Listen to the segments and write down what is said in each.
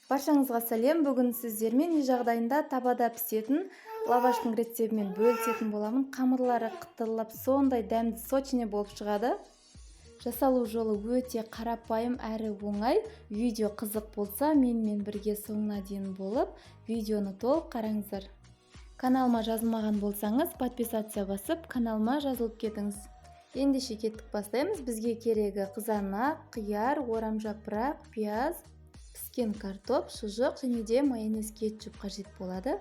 Баршаңызға сәлем. Бүгін сіздермен үй жағдайында табада пісетін лаваштың рецептімен бөлісетін боламын. Қамырлары қытырлап, сондай дәмді, сочный болып шығады. Жасалу жолы өте қарапайым әрі оңай. Видео қызық болса, менімен бірге соңына дейін болып, видеоны толық қараңыздар. Каналыма жазылмаған болсаңыз, подписаться басып, каналыма жазылып кетіңіз. Ендеше кеттік, бастаймыз. Бізге керегі қызанақ, қияр, орам жапырақ, пияз, піскен картоп, шұжық және де майонез, кетчуп қажет болады.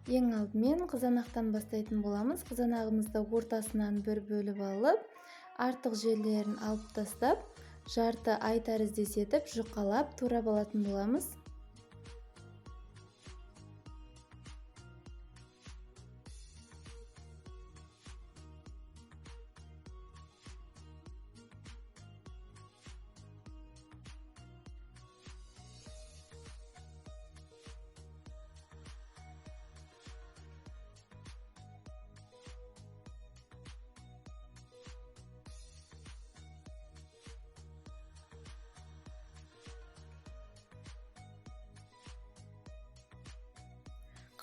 Ең алдымен қызанақтан бастайтын боламыз. Қызанағымызды ортасынан бір бөліп алып, артық жерлерін алып тастап, жарты ай тәріздес етіп жұқалап турап алатын боламыз.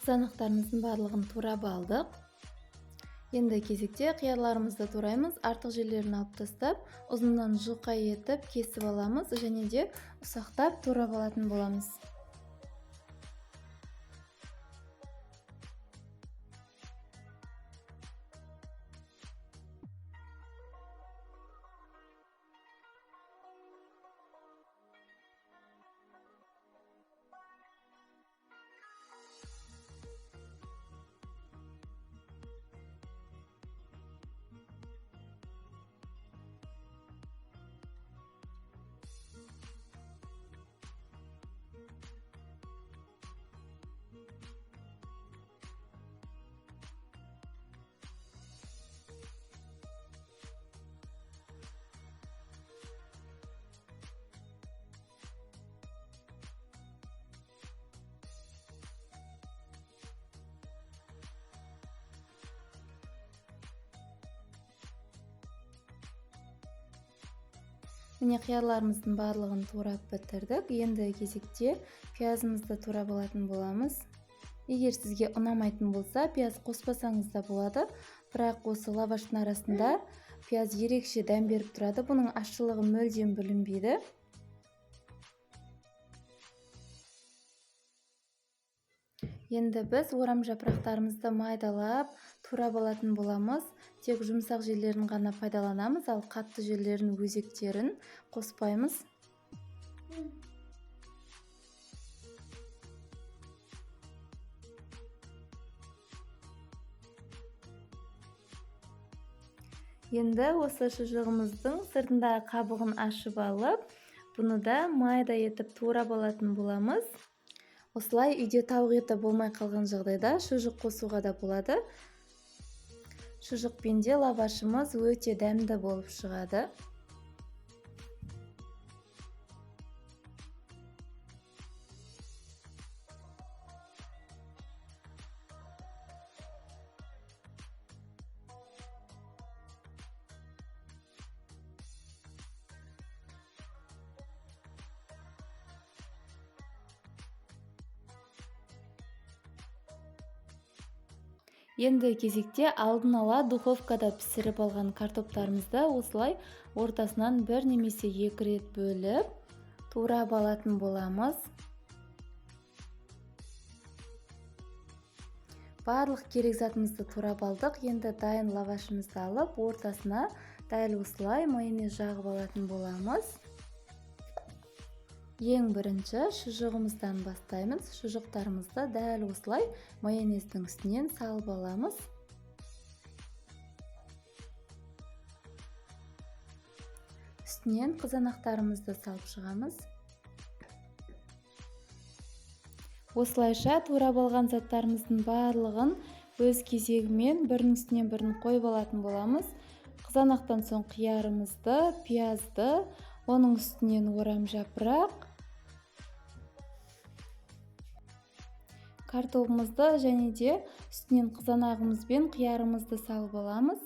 Қызанақтарымыздың барлығын турап алдық. Енді кезекте қиярларымызды тураймыз. Артық жерлерін алып тастап, ұзыннан жұқа етіп кесіп аламыз және де ұсақтап турап алатын боламыз. Міне, қиярларымыздың барлығын турап бітірдік. Енді кезекте пиязымызды турап алатын боламыз. Егер сізге ұнамайтын болса, пияз қоспасаңыз да болады. Бірақ осы лаваштың арасында пияз ерекше дәм беріп тұрады. Бұның ащылығы мүлдем білінбейді. Енді біз орам жапырақтарымызды майдалап турап алатын боламыз. Тек жұмсақ жерлерін ғана пайдаланамыз, ал қатты жерлерін, өзектерін қоспаймыз. Енді осы шұжығымыздың сыртындағы қабығын ашып алып, бұны да майда етіп турап алатын боламыз. Осылай үйде тауық еті болмай қалған жағдайда шұжық қосуға да болады. Шұжықпен де лавашымыз өте дәмді болып шығады. Енді кезекте алдын ала духовкада пісіріп алған картоптарымызды осылай ортасынан бір немесе екі рет бөліп турап алатын боламыз. Барлық керек затымызды турап алдық. Енді дайын лавашымызды алып, ортасына дәл осылай майонез жағып алатын боламыз. Ең бірінші шұжығымыздан бастаймыз. Шұжықтарымызды дәл осылай майонездің үстінен салып аламыз. Үстінен қызанақтарымызды салып шығамыз. Осылайша турап алған заттарымыздың барлығын өз кезегімен бірінің үстіне бірін қойып алатын боламыз. Қызанақтан соң қиярымызды, пиязды, оның үстінен орам жапырақ, картобымызды және де үстінен қызанағымыз бен қиярымызды салып аламыз.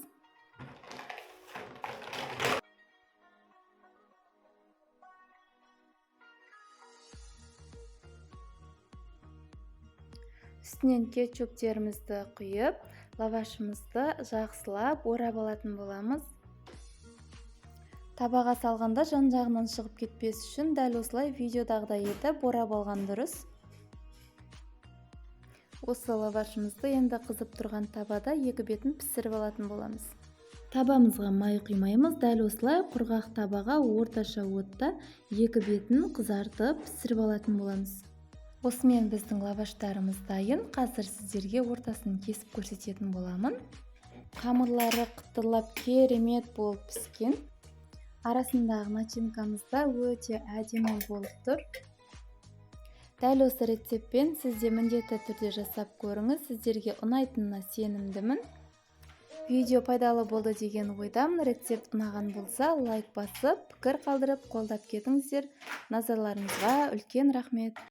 Үстінен кетчуптерімізді құйып, лавашымызды жақсылап орап алатын боламыз. Табаға салғанда жан жағынан шығып кетпес үшін дәл осылай, видеодағыдай етіп орап алған дұрыс. Осы лавашымызды енді қызып тұрған табада екі бетін пісіріп алатын боламыз. Табамызға май құймаймыз, дәл осылай құрғақ табаға орташа отта екі бетін қызартып, пісіріп алатын боламыз. Осымен біздің лаваштарымыз дайын. Қазір сіздерге ортасын кесіп көрсететін боламын. Қамырлары қытырлап, керемет болып піскен. Арасындағы начинкамыз да өте әдемі болып тұр. Дәл осы рецептпен сіз де міндетті түрде жасап көріңіз, сіздерге ұнайтынына сенімдімін. Видео пайдалы болды деген ойдамын. Рецепт ұнаған болса, лайк басып, пікір қалдырып, қолдап кетіңіздер. Назарларыңызға үлкен рахмет.